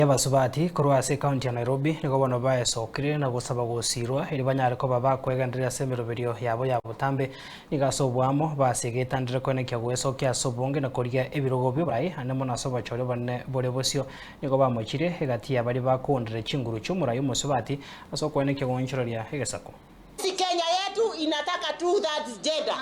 Abasubati korwa ase ekaunti ya Nairobi nigo bono baesokire na gosaba gosirwa eri banyare koba bakwegendereria ase emeroberio yabo ya botambe. Nigo ase oboamo basegetandire koenekia goesokia ase obonge na korigia ebirogo bioborai ande mono ase obochori obonene bore bosio. Nigo bamochire egati ya baria bakoondereria chinguru chi'omorai omosubati ase okoenekia goonchoreria egesaku. Sisi Kenya yetu inataka two thirds gender.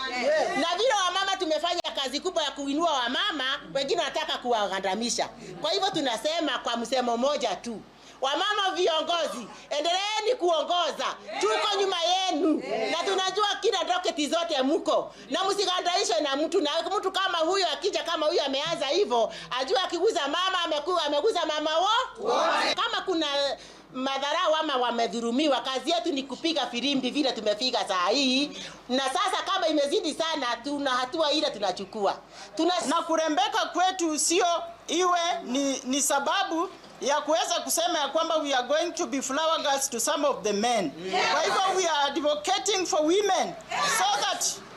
Na vile wamama tumefanya kazi kubwa ya kuinua wamama, wengine wanataka kuwagandamisha. Kwa hivyo tunasema kwa msemo moja tu, wamama viongozi, endeleeni kuongoza, tuko nyuma yenu na tunajua kila docket zote mko na msigandaishwe na mtu, na mtu kama huyo akija kama huyo ameanza hivyo, ajue akiguza mama amekuwa ameguza mama wo. Kama kuna madharau ama wamedhulumiwa, kazi yetu ni kupiga firimbi vile tumepiga saa hii, na sasa kama imezidi sana, tuna hatua ile tunachukua tuna na kurembeka kwetu sio iwe ni sababu ya kuweza kusema ya kwamba we are going to be flower girls to some of the men. Kwa hivyo we are advocating for women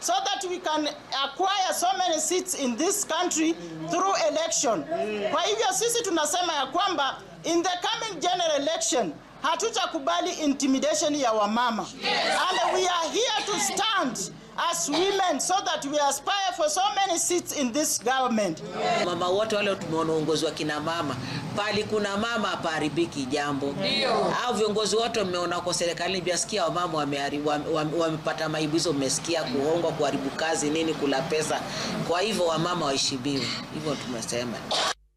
so that we can acquire so many seats in this country through election. Kwa hivyo sisi tunasema ya kwamba in the coming general election hatutakubali intimidation ya wamama. And we are here to stand as women so that we aspire for so many seats in this government. Mama wote wale tumeona uongozi wa kina mama, pali kuna mama hapaharibiki jambo. Au viongozi wote mmeona kwa serikalini, vyasikia wamama wamepata maibu, mmesikia kuhongwa, kuharibu kazi, nini, kula pesa. Kwa hivyo wamama waheshimiwe, hivyo tumesema.